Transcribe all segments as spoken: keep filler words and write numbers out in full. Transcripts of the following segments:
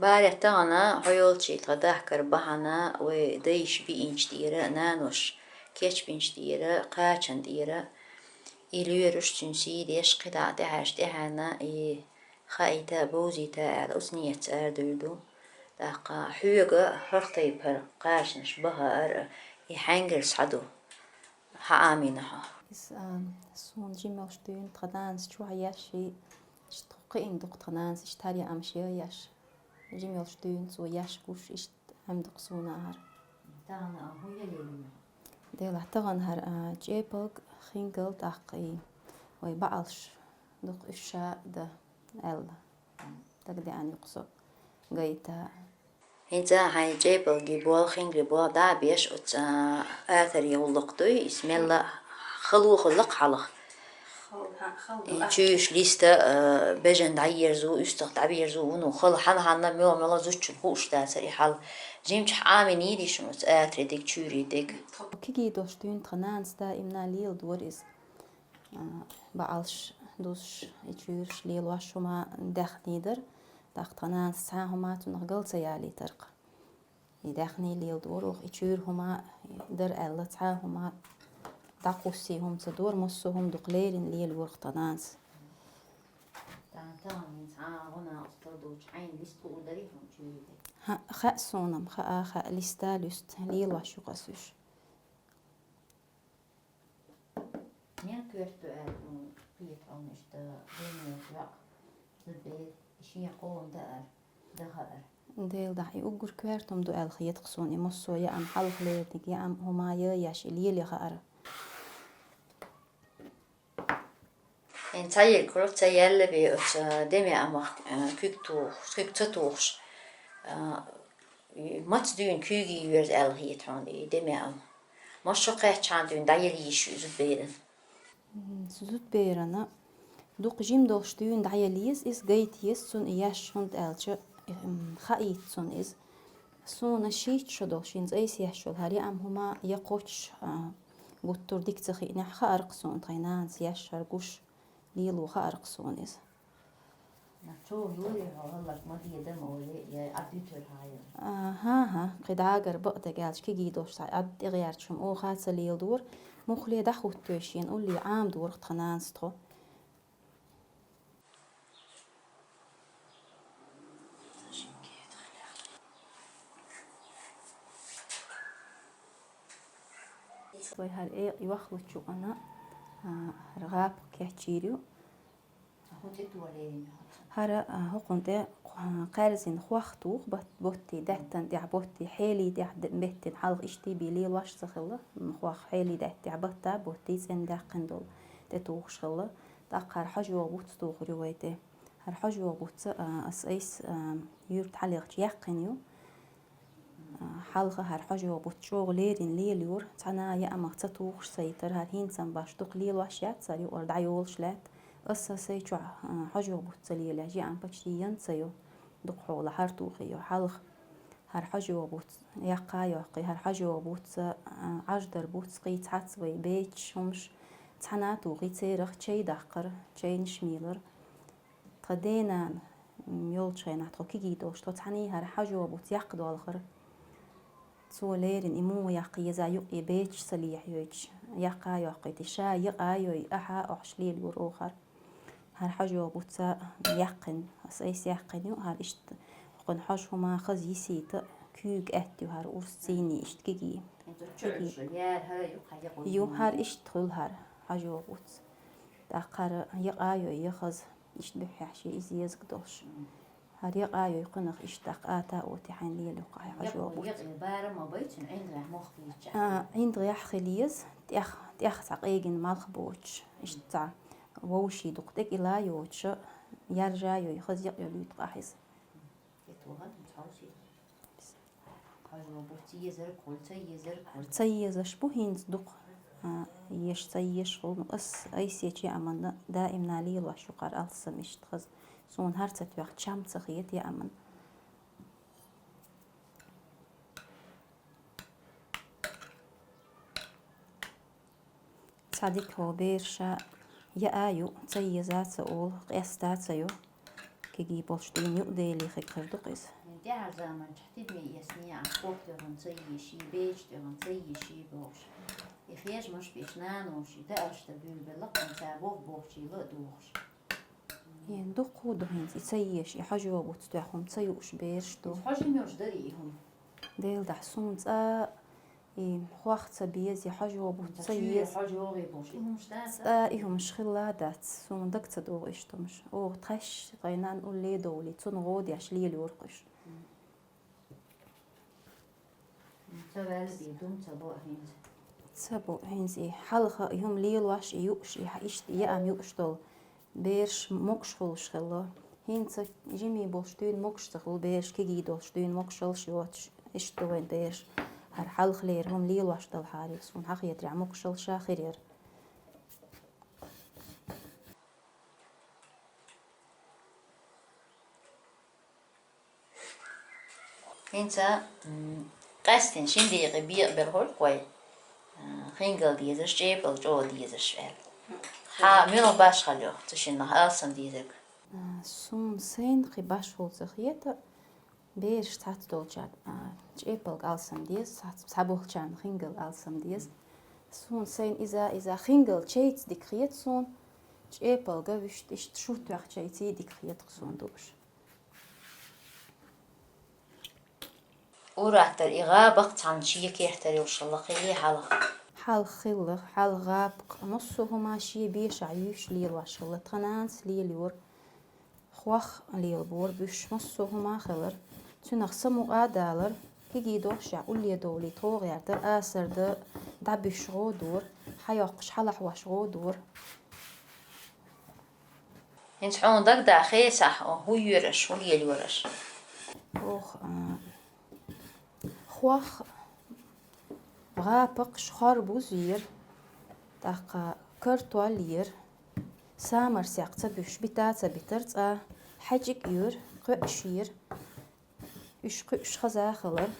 Барет тахана хьо йолчий тха дахкар бахьана вай дайша биинчу тӀера, наноша кечбинчу тӀера, кхачан тӀера, и лоьруш цуьнан сий деш, кхидӀа тӀаьхьаьрча тӀаьхьенна и хаийта, бовзийта аьлла, оцу ниятца арадуьйр ду. ТӀаккха хьоьга хӀара тайпа хӀара кхачанаш баха ара, и хьаьнгара схьа ду? Хьан Ӏамийна хьо? Иза, а, суна жима йолуш дуьйна тхан нанас чохь еш, и иштта кхиъна ду-кх тхан нанас, иштта хӀара яа амаш еш. Жима йолуш дуьйна цо еш гуш, иштта Ӏемдакх суна ахьара. Тахана а хӀун ян лелийна? Делахь тахана хӀара, а, чӀепалг, хингал, тӀаккха и вай баӀалш дукха уьш ша дан аьлла. Дагадеана ю-кх со гайта. ХӀинца хьайн чӀепалгий болх, хингий болх дӀа а беш, оцу, а, атарий гӀуллакх дуй, иза мелла хало хилла-кх хьалха. Хала, хала ду, э, ахь. Чуьйраш листа, э, бежан дӀаерзо, уьстагӀ дӀаерзо, вуно хала хьан-хьанна мел-мела зудчун хууш дацара и хьал. Жимчохь Ӏамийна йийрий шуна оцу атарий дерг, чуьйрий дерг? Кегий долуш дуьйна тхан нанас даимна леладора иза. А, баӀалш дузуш, и чуьйраш лелош хӀума даьхний дара. ТӀаккха тхан нанас цхьа а хӀума цунах гал ца ялийтар-кх. И даьхний леладора оха, и чуьйра хӀума дара аьлла, цхьа а хӀума дӀакхуссий хӀума ца дора, массо а хӀума дукха леррина лелайора-кх тхан нанас. Тахана, тахана хӀинца хьан гӀо накъосталла долчу хьайна листа хуур дарий хьуна чуьйра дерг? ХӀаъ, хаьа суна-м, хаа, хаьа, листа, луьста лелош ю-кх аса уьш. Мел коьрта ду аьлла, м, кхета хьуна иштта, Даймехкан йоӀ Зубейр, и шен къоман даар, дахаар? Дела дахьа, и уггар коьрта хӀума ду аьлла хета-кх суна, и массо а яа хьалха лериниг, яа хӀума яа еш, и лело хаар. ХӀинца цхьаерг хӀума ца яьлла бен оцу деми амах, а, куьг тухуш, куьг ца тухуш, а, и маца дуьйна куьйга йоьрзу аьлла хета хьуна и деми ам? Маша кхаьччахьана дуьйна дӀаяла йиш ю Зудберан? М, Зудберана дукха жима долуш дуьйна дӀаяла еза иза, гайта еза цунна и еш, хӀунда аьлча, м, хаийта цунна иза. Суна шийтта шо долуш хӀинца айса еш йолу хӀара яа хӀума я кхоччуш, а, гуттар а дика ца хиънехь, хаар-кх суна тхайн нанас еш хӀара гуш лело, хаар-кх суна иза. Цо юьйр хьо хӀаллак ма деда ма варе, я Ӏад дуьтуьр хьан яра? А, хӀан-хӀа, кхин дӀагара бакъдерг аьлча, кегий долуш цхьа Ӏад тӀегӀертачу хӀума оха а ца леладора, муххале дӀахӀуттуш шена улле Ӏамадора-кх тхан нанас тхо. Вай хӀара экъа йохлучу юкъана, а, хӀара гӀапа кечйийр ю. ХӀун тӀе тохийна? ХӀара, а, хӀокхунна тӀе кх-, кхаьрзина хох туху, бат-, боттий, даьттан тӀехь боттий, хьелий тӀехь д-, беттина хьалха иштта бен лелош ца хилла, м, хох хьелий даьтта тӀехь батта, боттий цӀена даьккхина долу тӀе тухуш хилла. ТӀаккха хӀара хьожа йогӀу буц тухур ю вай тӀе. ХӀара хьожа йогӀу буц, а, ас айса, а, юьрта хьалххе яьккхина ю. А, хьалха хӀара хьожа йогӀу буц чӀогӀа леррина лелайора, цхьана а яамах ца тухуш ца йитара, хӀара хӀинца-м башха дукха лелош яц цара, юкъара дӀайолуш лаьтта. Аса сайн чохь, а, хьожа йогӀу буц ца лелаеш яам почти ян ца йо, дукха хьолахь хӀара тухий йо. Хьалха хӀара хьожа йогӀу буц яккха а йоккхий, хӀара хьожа йогӀу буц, а, Ӏаж дар буц, кхин цхьацца вай бецаш хӀумаш цхьана а тухий, церах чай даккхара, чайнаш мийлара. Тхан денана, м, йолчу хенахь тхо кегий долуш, тхо цхьаьний хӀара хьожа йогӀу буц яккха долхура. Цо леррина и муха яккха еза, юкъе бецаш ца лехьайойтуш, яккха а йоккхуьйтий, ша йикъа а йой, ахьа а охьуш лелайора оха хӀара. ХӀара хьожа йогӀу буц яьккхина, ас айса яьккхина ю, хӀара иштта хӀокхуьнан хьожа хӀума хаза йисийта, куьйга аьтта ю хӀара урс цӀийний, иштта кегий. Кегий. Ю, хӀара иштта хуьлу хӀара хьожа йогӀу буц. ТӀаккха хӀара йикъа а йой, я хаза. Иштта буьххьехь шен иза езаг долуш. ХӀара йикъа а йой кхунах иштта даккха ата а оти хьайн лелайо-кх хьайн хьожа йогӀу буц. Якъа барам а бай цуьнан, ӀиндагӀехь мохк йича. А, ӀиндагӀехь хила еза, тӀех, тӀех цхьа къегина малх боцуш. Иштта цхьа вовший дукха тӀекӀила йоцуша, яржа йой, хаза йикъа йо луьйту-кх ахь иза. Ца езаш бу хӀинца дукха, а, еш, ца еш хуьлу, ну, ас айсечу яаманна даимна лелош ю хӀара алссам иштта хаза. Суна хӀара ца тоьхча чам ца хета яаманна. Цхьа дика хӀо бераша яа ю, ца еза ца олу, къеста ца йо. Кегий болуш дуьйна юкъ дели хиг хир ду-кх иза. ТӀехьарча заманчохь тидаме эцна, ахь ког тӀехь ца йийший, беча тӀехь ца йийший бохуш. И хьежамаш беш наноши, даьлаш тӀе буьйлабелла, кхин цара боху бохучий ла а дохуш. Ен дуккха а ду хӀинца, и ца еш, и хьожо буц тоьхна хӀума ца юуш бераш ду. Хьожа йолуш дарий и хӀума? Делан дуьхьа, суна цкъа и хох ца беза, и хьожа буц ца еза. Хьожа йогӀий бохуш, и хӀумаш дац? Цкъа и хӀумаш хилла дац, суна дага ца догӀу иштта хӀумаш. Оха тхаьш, кхайнан улле а довлий, цунна гӀо деш лелайора-кх уьш. Ца ваьлла бен, дума ца бо хӀинца. Ца бо хӀинца и хьалха и хӀума лелош, и юуш, и хьа-, иштта яам юуш долу бераш могуш хуьлуш хилла. ХӀинца жимий болуш дуьйна могуш ца хуьлу бераш, кегий долуш дуьйна могушаллаш йоцуш, иштта ду вайн бераш. ХӀара хьалхалера хӀума лелош долу хьарил суна хьахетарехь могушаллаш а хир яра. ХӀинца, м, къаьстина шина декъе бекъабелла хуьлу-кх вай, а, хингал дезарш, чӀепал чӀогӀа дезарш аьлла. Хьан муьлха башхалла ю цу шиннах алсам дезарг? А, суна сайна кхин башхалла ца хета, бераш цхьацца долчарна, а, чӀепалга алсам деза, цхьацца, цхьаболчарна хингал алсам деза. Суна сайна иза, иза хингал чайца дика хета суна, чӀепалга вуьшта иштта шу тоьхчайца дика хета-кх суна дууш. Ур-аттар и гӀабакх цхьана шен кертара йолуш хилла, кхин хьалха? Хьалха хилла, хьалха гӀабакх массо а хӀума шен бешахь юьйш лелош хилла, тхан нанас лелайора, хох лелабора, буьш массо а хӀума хилар. Цуьнах самукъа а далар, кегий долушехь улле довлий тхо гӀертар, асар дан, дӀабуьш гӀо дора, хьайоккхуш, хьалахьош гӀо дора. ХӀинца хьуна дагадахь, хесахь, хӀун йора аша, хӀун лелайора аша? Ох, а, хох, гӀапакхаш, хорбуз йора, тӀаккха картол йора, самар сехь ца буьш, бита ца битар цкъа, хьаьжкӀа йора, кхоьуш йора, уьш кхуьуш хаза хилар.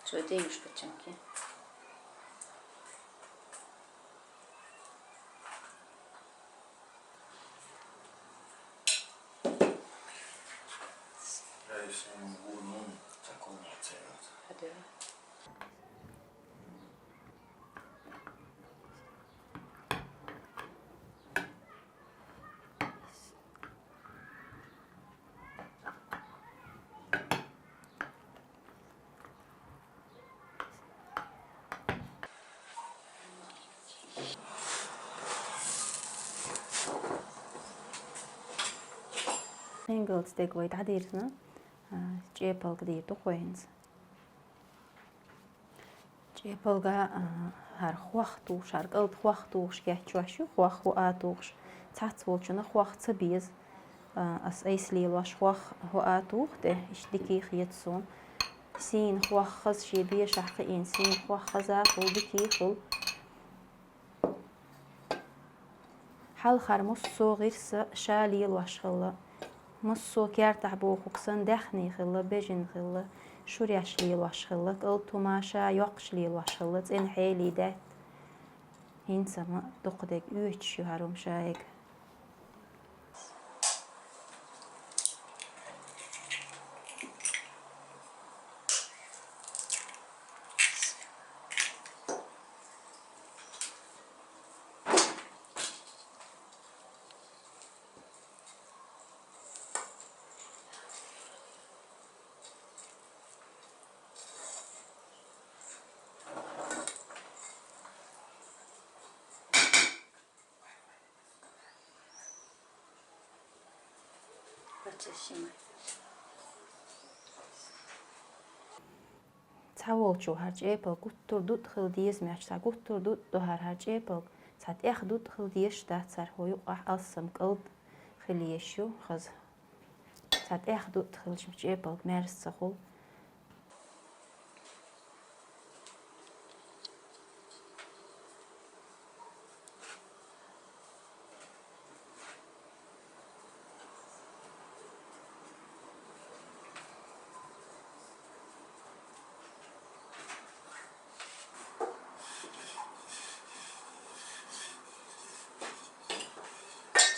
Цо денежка чанки. Хингалца дерг вай дӀадирзина, а, чӀепалга дийр ду-кх вай хӀинца. ЧӀепалга, а, хӀара хох тухуш, хӀара кӀалд хох тухуш кечъеш ю, хох хӀоа тухуш. Цхьацца волчунна хох ца беза. А, ас айса лелош хох хӀоа туху тӀе, иштта дика хета суна. Сийна хох хаза шен бешахь кхиийна, сийна хох хаза хуьлу, дика хуьлу. Хьалхара массо а гӀирс ша лелош хилла. Массо а кертахь бохург санна даьхний хилла, бежана хилла, шуреш лелош хилла, кӀалд хӀума ша йоккхуш лелош хилла, цӀена хьелий даьтта. ХӀинца ма дукха дерг оьцуш ю хӀара хӀума шайга. Цхьаволчо хӀара чӀепалг гуттар а дутӀа хила деза моьттуш, цхьа гуттар а дутӀа ду хӀара, хӀара чӀепалг, цхьа тӀех дутӀа хила дезаш дац хӀара, хӀо юкъахь алсам кӀалд хила езаш ю хаза. Цхьа тӀех дутӀа хилча чӀепалг мерза ца хуьлу.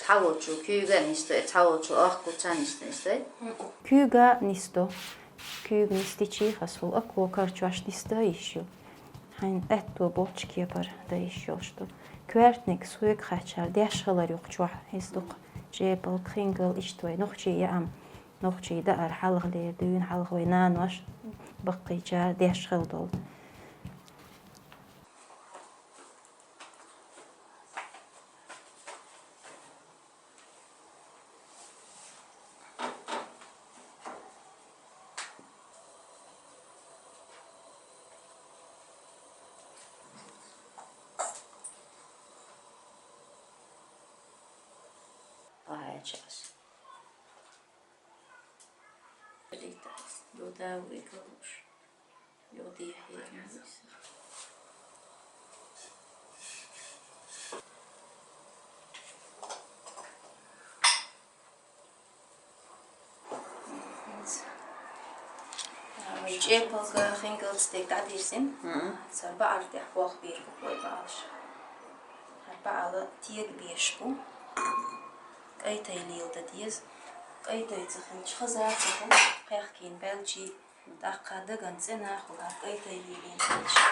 Цхьаволчо куьйга нисдой, цхьаволчо ахку ца нисдой. Куьйга нисдо. Куьйга нисдичи хаза хул, аквакар чош нисда йиш ю. Хьайн аьтто болча кепара да йиш йолуш ду. Коьртаниг соьга хаччара деш хилар юкъа чохь, иза ду-кх чӀепалг, хингал, иштта вай нохчий яам. Нохчий даар хьалхалера, дуьйна хьалха вай нанош баккхийчара деш хила долу. Ай, час. Йодавый галуш. Йодий хьерна. ЧӀепалг, хингалц дерг дӀадирзина. Мгм. Цара баӀар тӀехь болх бийр бу вай балаш. ХӀара баӀал тега беш бу. КӀайтай леладан деза. КӀайтай ца хилча, хаза ца хуьлу, кхехкийна баьлчи, тӀаккха даган цӀена хуьлу, кӀайтай лелийна хилча.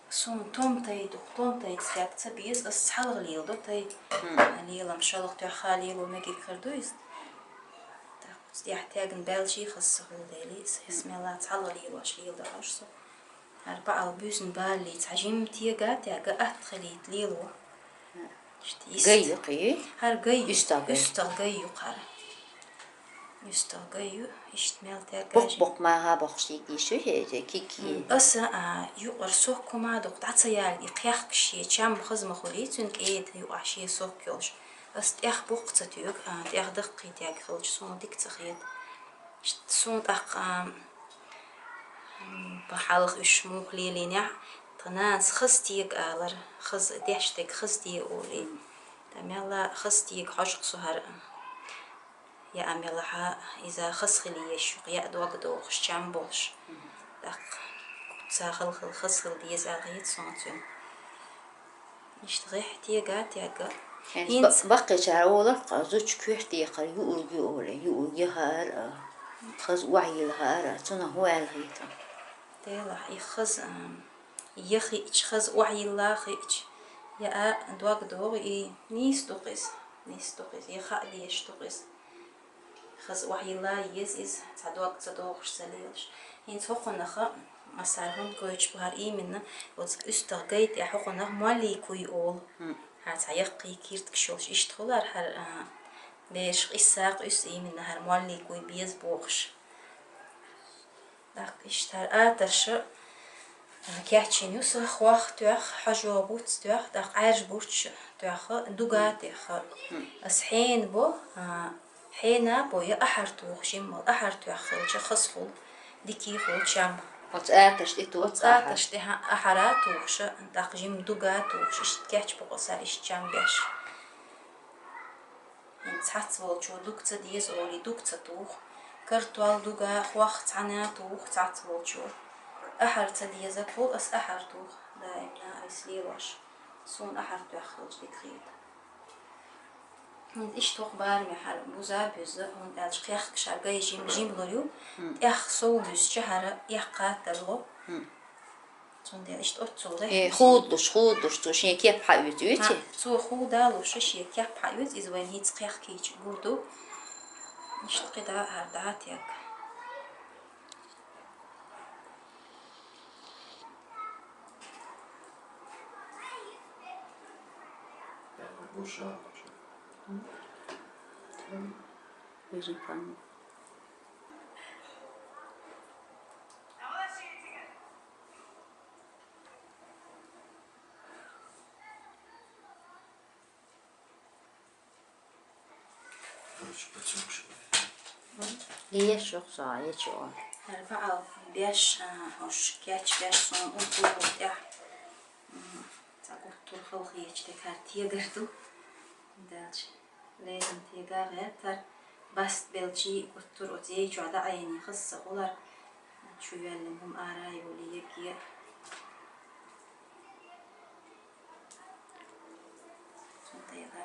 Суна том тай ду-кх, том тайца тӀехь ца беза, ас цхьалха леладо тай. Мгм. Лелам шалха тоьхна лело мегар хир ду иза. ТӀаккха цу тӀехь тегна баьлчи хаза ца хуьлу дела, иза мелла цхьалха лелош леладо хьожу со. ХӀара баӀал буьзна баллица хьажим тега, тега атта хилийта лело. Иштта йист. Гай ю кхий? ХӀара гай ю. УьстагӀ гай. УьстагӀ гай ю хӀара. УьстагӀ гай ю, иштта мел тергажи. Букх-букх маха бохуш дийгийш ю хӀе, кики? М, аса, а, юкъара сок хӀума дукха дӀа ца яьлла, и кхехкаш шен чам хаза ма хуьлий, цуьнан кӀеда юкъахь шен сок йолуш. Ас тӀех букх ца туьйгу, а, тӀех даккхий тегга хилча, суна дика ца хета. Суна тӀаккха, м, бахьалха уьш муха лелийнехь, тхан нанас хаза тега алара, хаза деш дерг хаза де олий. Ткъа мелла хаза тега хьожу-кх со хӀара. Яа мелахьа, иза хаза хила езаш ю-кх, яа дог дохуш, чам болуш. ТӀаккха ца хала хила, хаза хила деза аьлла хета суна цуьнан. Иштта гӀеххьа тега, тегга. ХӀинца ба-, баккхийчара олар-кх, зудчун коьрта декхар юург ю олий, юург яхар а, хаза охьайилла хаар а, цунах хӀун аьлла хета? Делахь, и хаза, а, я хиъча, хаза охьайилла хиъча, я а дог догӀу, и нийса ду-кх иза, нийса ду-кх иза, я хаа дезаш ду-кх иза. Хаза охьайилла еза иза, цхьа дог ца дохуш ца лелаш. ХӀинца хӀокхунах, аса хӀара хӀунда гойтуш бу хӀара именно, оцу уьстагӀ гай тӀехь хӀокхунах моллий куй олу. Хм. ХӀара цхьа яккхий киртигаш йолуш иштта хуьлу хӀара, а, бераш къиссакх уьссу именно хӀара моллий куй беза бохуш. ТӀаккха иштта хӀара атарша, а, кечйина ю сан хох тоьхна, хьожо буц тоьхна, тӀаккха Ӏаьржа бурчаш тоьхна, дуга тоьхна. Мгм. Ас хьенан бо, а, хьенан бо я ахьар туху жиммал, ахьар тоьхна хилча хаза хуьлу, дика хуьлу чам. Оцу атарш тӀе туху. Оцу ахьар. Атарш тӀе ахьара тухуша, тӀаккха жимма дуга тухуш, иштта кечбо-кх аса хӀара иштта чам беш. ХӀинца цхьацца волчо дуг ца деза олий, дуг ца туху. Картол дуга, хох цхьаьна туху цхьацца волчо. Ахьар ца деза, кхул ас ахьар туху. Даимна айса лелош. Суна ахьар тоьхна хилча дика хета. ХӀинца иштта хӀокху барамехь хӀара буза а буьзза, хӀунда аьлча кхехкаш хӀара гай жим-, жимлур ю. Мм. ТӀех сов буьзча хӀара эккха тарло. Мм. Цундела иштта оццул гӀеххьа. Э, худалуш, худалуш, цо шен кеп хьаоьцу, оьций? ХӀаъ, цо худалуш шен кеп хьаоьцу, иза вайн хӀинца кхехкийча гур ду. Иштта кхидӀа а хӀара дӀа а тегга. Вижу, понял. Леш йохуш а, ечо. ХӀара баӀал беш, а, хӀорш кечбеш суна укхул тӀехь. М, цхьа гуттар халхеча декхар тегар ду. Делча, леррина тега гӀертар. Баст белчи гуттар оцу ей чохь дӀаайъина хаза ца хулар. Чу ваьлла хӀума ара йоле йиге. Цунна тӀера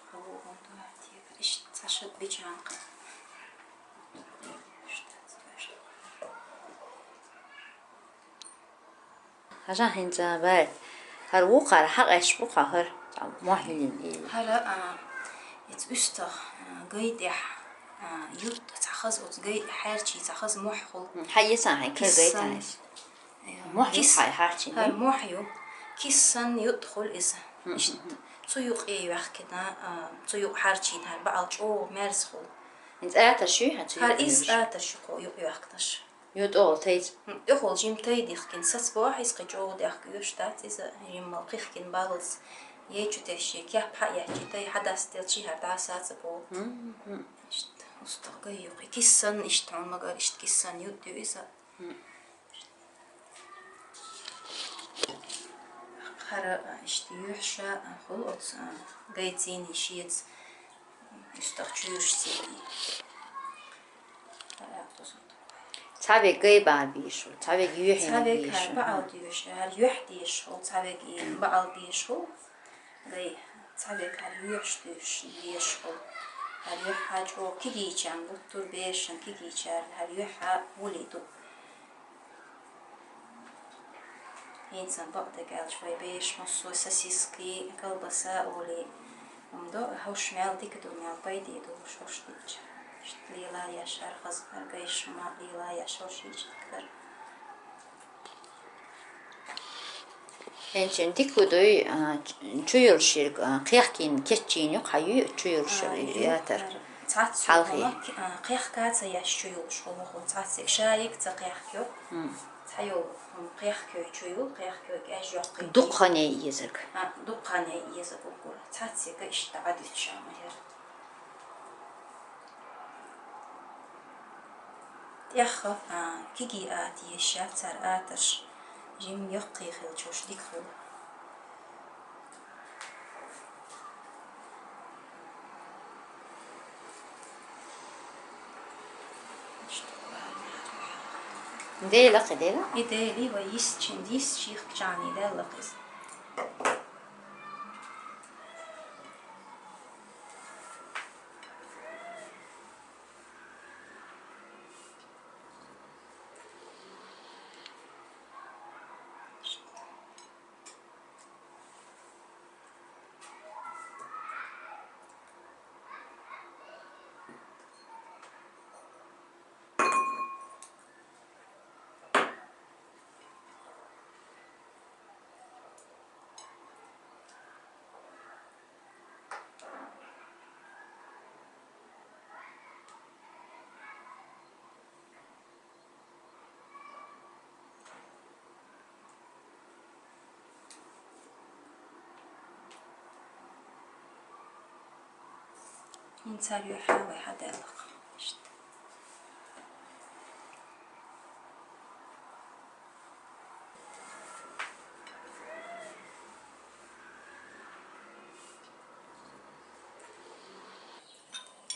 хало хӀума ду хӀара тӀера. Иштта цхьа шаг бича хана. Хьажа хӀинца баьд. ХӀара вукхара хьакъаьсташ бу-кх хӀара, цхьа мохь юьллина ийла. ХӀара, а, эца уьстагӀа, а, гай тӀехьа, а, ютта цхьа хаза, оцу гай хьаьрчий цхьа хаза мохь хул. Хьан йисан хьайн кара гай тӀехьа? Мохь ю кис-, хьай хьарчийна? ХӀара мохь ю. Кис санна ютта хул иза. Иштта. Цу юкъе йоьхкина, а, цу юкъе хьарчийна хӀара бакъал чӀогӀа мерза хул. ХӀинца атарш юй хьан цу юкъе йоьхкинарш? Атарш ю-кх юкъе йоьхкинарш. Ю тӀехула тайза? ХӀм, тӀехула жимма тай дихкина саца бохьа, иза кхин чӀогӀа даьхка оьшуш дац иза, жимма кхихкина баллалц. Ей чу тесчи, кеп хьаэцчи, тай хьадастаделчи хӀара дӀасаца боху. ХӀм, хӀм. Иштта, уьстагӀа гай ю-кх. Кис санна иштта хьуна магар, иштта кис санна ютта ю иза. ХӀара, а, иштта юьхьа ша, а, хул оцу, а, гайцийний шеца, уьстагӀа чуьйраш цийний. ХӀара а туза. Цхьа вег гай бан бийш хул, цхьа вег юьхьа бийш хул. Цхьа вег хӀара бакъал дийш, хӀара юьхь дийш хул, цхьа вег и бакъал дийш хул. Гай, цхьа вег хӀара юьхьаш дийш, дийш хул. ХӀара юьхь хьа чӀогӀа кигийчарна, буттур бешан кигийчарна, хӀара юьхь хьа вули ду. ХӀинца бакъдерг аьлча, вай беш массо а сосиски, колбаса олий, хӀума до, хӀорш мел дика ду, мел пайде ду, хӀорш дича. Иштта лелаяш, хӀара хаза, хӀара гайш ма лелаяш, хӀорш йича дика дара. ХӀинца дика хӀу дуй, а, чу йолуш ерг, а, кхехкийна, кечйийна ю-кх хьан юй чу йолуш ерг, а, ю, ятар? Цхьацца хьалхе. Хьуна, а, кхехка ца еш чу йолуш хӀума хӀу, цхьацца ерг ша ерг ца кхехкайо. М. Цхьа йолу хӀума кхехкайой чу йолу, кхехкайой кӀеш йоккхий. Дукха хан яй езарг. А, дукха хан яй езарг уггар. Цхьацца ерг иштта дӀадуьтуша ма яра. ТӀехха, а, кигий ата езаш яц цара атарш, жимма йоккхий хилчуш дика хуьлу. Дела кхи дела? И дели вай йисчин, йис чихкачарний делла кхиз. ХӀинца юьхьа вай хьадаьлла-кх. Иштта.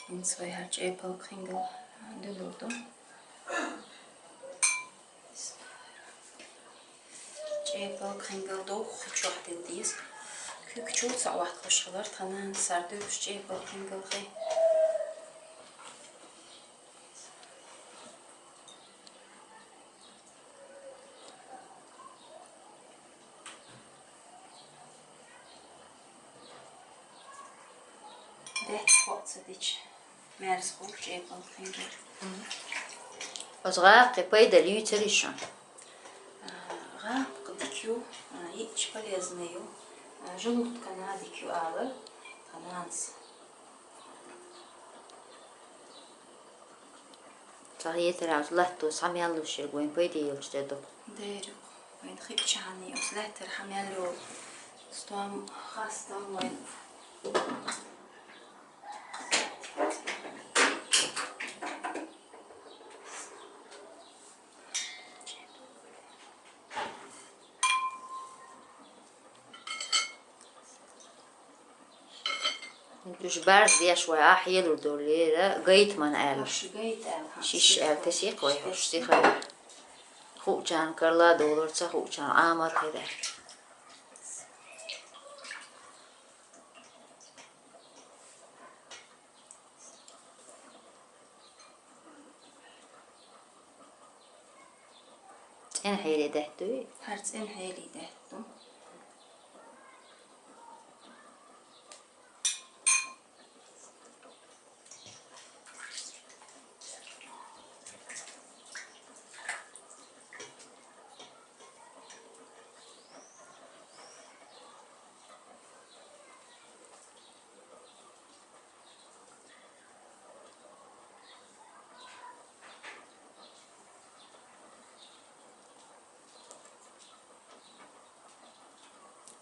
ХӀинца вай хӀара чӀепалг хингал дуьлур ду. ЧӀепалг хингал духхьал чохь дилла деза. Куьг чу ца Ӏотталуш хилар тхан нанас, сардуьллуш чӀепалг хингал хи. Даьтта кхоъ ца дича, мерза хуьлу чӀепалг хингал. Оцу гӀаккхе пайда луьйцур ю шуна? А, гӀаккха дика ю, а, йиъча полезный ю, а, желудкана дика ю алар тхан нанас. Цхьа хетарехь, оцу латто схьа мел луш ерг вайн пайде йолчу тӀе ду. Дера, вайн хиъча хьанна оцу лаьттара схьа мел йолу стом хастам вайн. Уьш бӀарздеш вай, ахь елур доллера, гайтман аьлла. Уьш гайта аьлла, хьан, шиш аьлла тесих вай, хӀуш сиха. Хуучарна карла долар, ца хуучарна Ӏамар хир аьлла. ЦӀенхьеле даьттуй? ХӀара цӀенхьеле даьтту.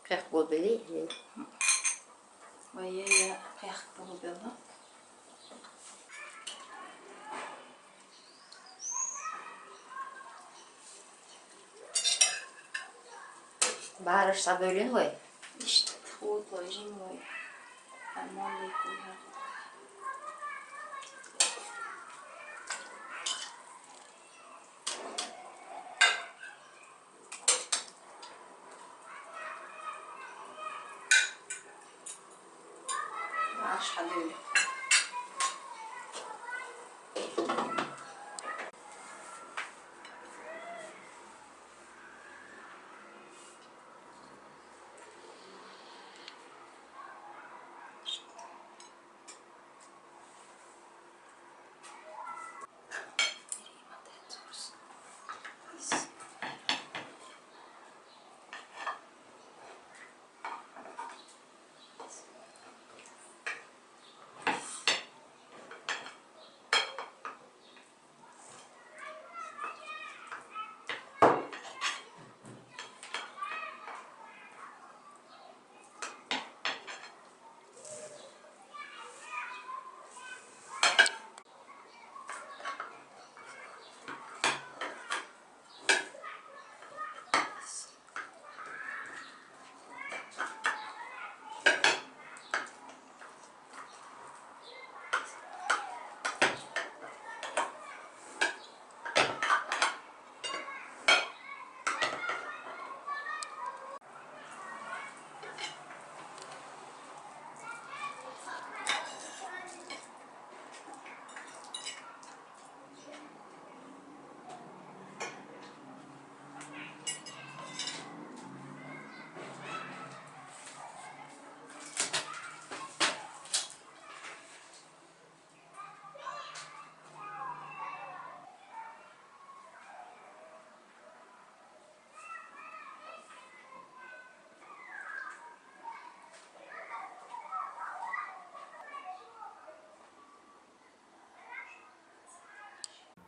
Кхехкабелла. Вай, я, я, кхехкабелла. БӀараш схьабевллина вай? Иштта хӀутло жимой. Амма лейкуй хьа. БӀараш хьадевлла.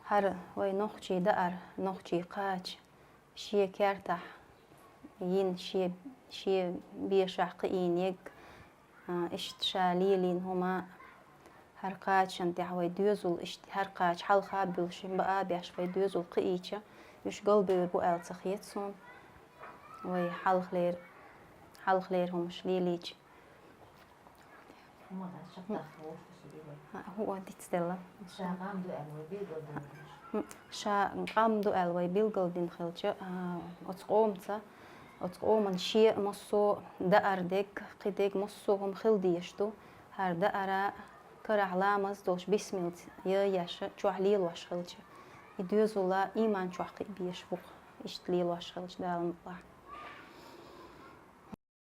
ХӀара вай нохчий даар, нохчий кхача, шен кертахь йина, шен, шен бешахь кхиийнарг, а, иштта ша лелийна хӀума, хӀара кхачан тӀехь вай доьзал, иштта хӀара кхача хьалха а буьллуш, баа а беш вай доьзал кхиийча, уьш галбевр бу аьлла ца хета суна. Вай хьалхалера, хьалхалера хӀумаш лелийча. ХӀума дац, шатта хӀума дац, хӀума дац. ХӀума дицделла. Ша къам ду аьлла вай билгал ду. М, ша къам ду аьлла вай билгал дина хилча, а, оцу къомаца, оцу къоман шен массо а даар дерг, кхин дерг массо а хӀума хила дезаш ду. ХӀара даара карахь ламаз долуш бисмилла ца еш, чохь лелош хилча, и доьзал а иман чохь кхиа безаш бу-кх, иштта лелош хилча, Дала мукъалахь.